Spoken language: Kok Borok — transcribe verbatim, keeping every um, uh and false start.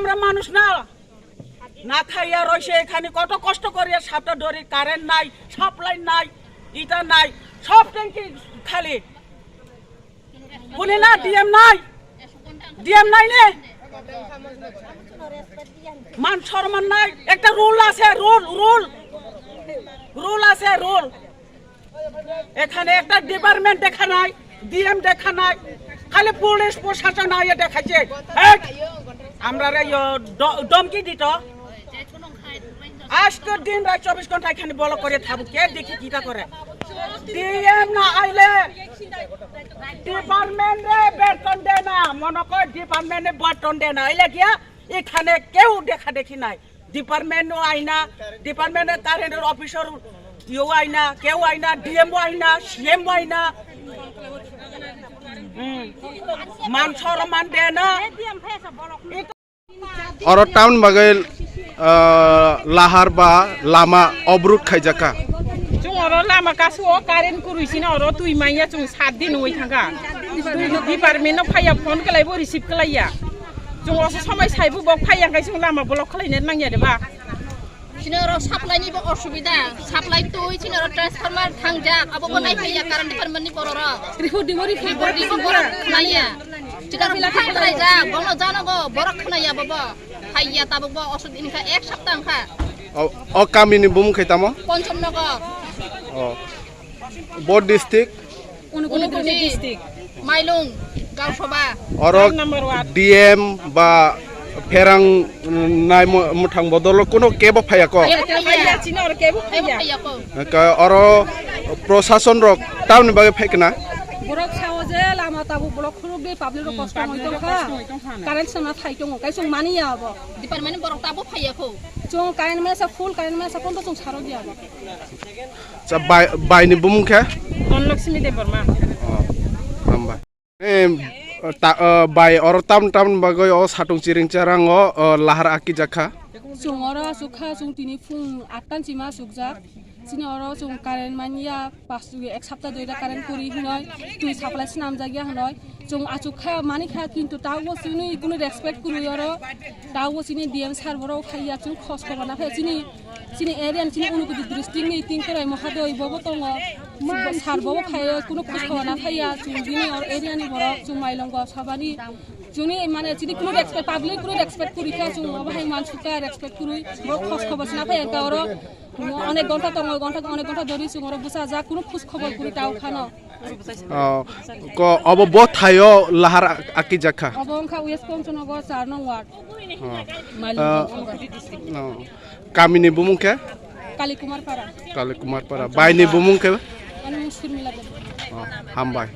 আমরা মানুষ না, না খাইয়া রইছে এখানে, কত কষ্ট করিয়া সাতটা দড়ি, কারেন্ট নাই, সাপ্লাই নাই, ইটা নাই, সব ট্যাঙ্কি খালি। শুনি না, ডিএম নাই, ডিএম নাই নে? মান সম্মান নাই, একটা রুল আছে, রুল, রুল, রুল আছে, রুল। এখানে একটা ডিপার্টমেন্ট দেখা নাই, ডিএম দেখা নাই, খালি পুলিশ প্রশাসন আইয়া দেখাইছে। হেট! আমরা রে ইয়ো ড-, ধমকি দিত। আজকের দিন রাত চব্বিশ ঘন্টা এখানে ব্লক করে থাকবো, কে দেখি কিটা করে। ডিএম না আইলে ডিপার্টমেন্টে বেতন দেয় না, মনে কর ডিপার্টমেন্টে বেতন দেয় না, এলে গিয়া এখানে কেউ দেখা দেখি নাই। ডিপার্টমেন্টও আয় না, ডিপার্টমেন্টের কারেন্টের অফিসার ইয়েও আয় না, কেউ আয় না, ডিএমও আয় না, সিএমও আয় না। হুম। মান সম্মান দেয় না। Oro town bagwi, ah, lahar ba lama obruk khaijaka. Chwng oro lama kasu o current kwrwi sino oro twi manya chwng sat din wngwi thangkha. Twi department no phaiya phone khlai bo receive khlaiya. Chwng oso somai saibo bok phaiya khai chwng lama block khlaina nangya de ba. Chini oro supply ni bo osubida, supply twi chini oro transformer thangjak, abo bo nai phaiya current department ni borok rok. Report di bo, report di bo borok khwnaya. Chini oro buphang khlaijak, bono jano go borok khwnaya bo bo. Phaiya tabuk bo osubida wngkha ek sapta wngkha. O, o kami ni bumung khe tamo? Poncham Nagar. O. Bo district? Unakoti district. Mailung, Gausaba. Oro D M ba pherang nai mwthang bodolo kuno kebo phaiya ko? Phaiya, chini oro kebo phaiya. Phaiya ko. Ka oro prosason rok tamni bagwi phaikna? Borok sao je lama tabuk block khuluk de public rok kosto hoi tongkha. Current sama phai tongo, kaisung mani ya abo. Department borok tabuk phaiya ko. Chung current mesa full current mesa kondo chung saro dia abo. Cha bai, bai ni bumung khe? Dhanlakshmi Debbarma. Oh, hambai. Em, ta, eh, bai oro tam tam bagwi o satung chiring charang o, o lahar aki jakha. Chwng oro aswk kha, chwng tini phung attan chima aswkjak. Chini oro chwng current manya, pas, ek sapta doira current kwrwi hinoi, twi supply swnamjakya hinoi. Chwng aswk kha, mani kha, kintu tabukbo chini kunu respect kwrwi oro. Tabukbo chini D M sir borok phaiya, chwng khos khobor na phaiya. Chini, chini area ni, chini Unakoti district ni Tingkorai Mohadoi bobo tongo. Sir bobo phaiya, kunu khos khobor na phaiya. Chwng bini or area ni borok, chwng Mailung Gausabani. Chwngni mane chini kunu respect, public kunu respect kwrwi kha, chwng obo hai mansukha, respect kwrwi. Borok khos khobor se na phaiya kha oro. Onek ghonta tongo, ghonta, onek ghonta dhori chwng oro bwsajak, kunu khos khobor kwrwi tao khano. Oh, ko obo bo thaio lahar akijak kha. Obo wngkha West Kanchannagar char nong ward. Oh. Mailung. Ah, Gausaba. Oh. Kamini bumung khe? Kali Kumar Para. Kali Kumar Para. Baini bumung khe? Ani mung Surmila Debbarma. Oh, hambai.